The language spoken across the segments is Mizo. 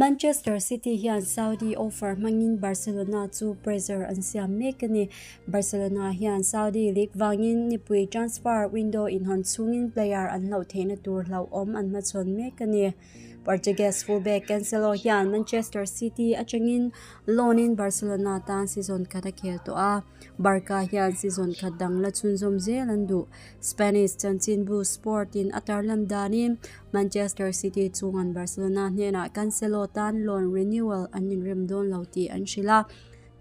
Manchester City hian Saudi offer hmangin Barcelona chu pressure an siam mek a ni. Barcelona hian Saudi League vangin nipui transfer window inhawn chhungin player an hloh theihna tur hlauhawm an hmachhawn mek a ni. Portuguese fullback Cancelo hian Manchester City atangin loan in Barcelona tan season khat a khel tawh a, Barca hian season khat dang la chhunzawm zel an duh. Spanish chanchinbu Sport in a tarlan danin Manchester City chungan Barcelona hnenah Cancelo tan loan renewal an inrem dawn lo tih an hrilh a,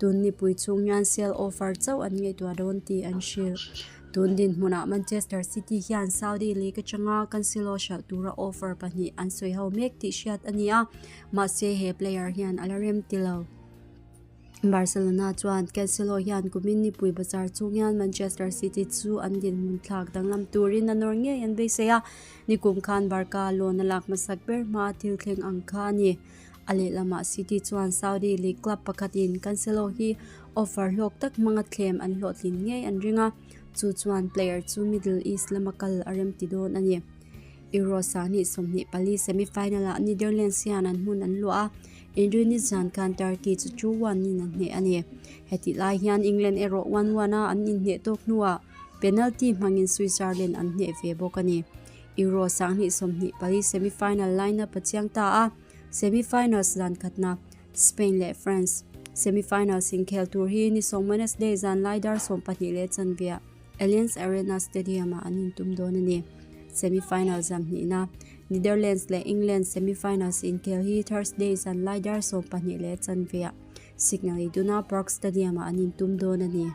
tun nipui chhung hian sale offer chauh an ngaihtuah dawn tih an hrilh. Tun dinhmunah Manchester City hian Saudi League atanga Cancelo hralh tura offer pahnih an sawi ho mek tih hriat a ni a, mahse he player hian a la rem ti lo. Barcelona chuan Cancelo hian kumin nipui bazar chung hian Manchester City chu an dinhmun thlak danglam turin a nawr ngei an beisei a, nikum khan Barca loan a lak hmasak ber hma thil thleng ang kha a ni. A lehlamah City chuan Saudi League club pakhatin Cancelo hi offer hlawk tak hmanga thlem an hlawhtlin ngei an ring a, chu chuan player chu Middle East lama kal a remti dawn a ni. Euro 2024 semi-final-ah Netherlands hian an hmun an luah a, Inrinni zan khan Turkey chu 2-1 in an hneh a ni. Hetih lai hian England erawh 1-1 a an inhneh tawk hnuah penalty hmangin Switzerland an hneh ve bawk a ni. Euro 2024 semi-final line-up a chiang ta a, semi-finals zan khatna Spain leh France semi-finals inkhel tur hi ni sawm Wednesday zan lai dar 12 leh chanveah Allianz Arena Stadium-ah an intum dawn a ni. Semi-final zam hnihna, Netherlands leh England semi-finals inkhel hi Thursday zan lai dar 12 leh chanveah Signal Iduna Park Stadium-ah an intum dawn a ni.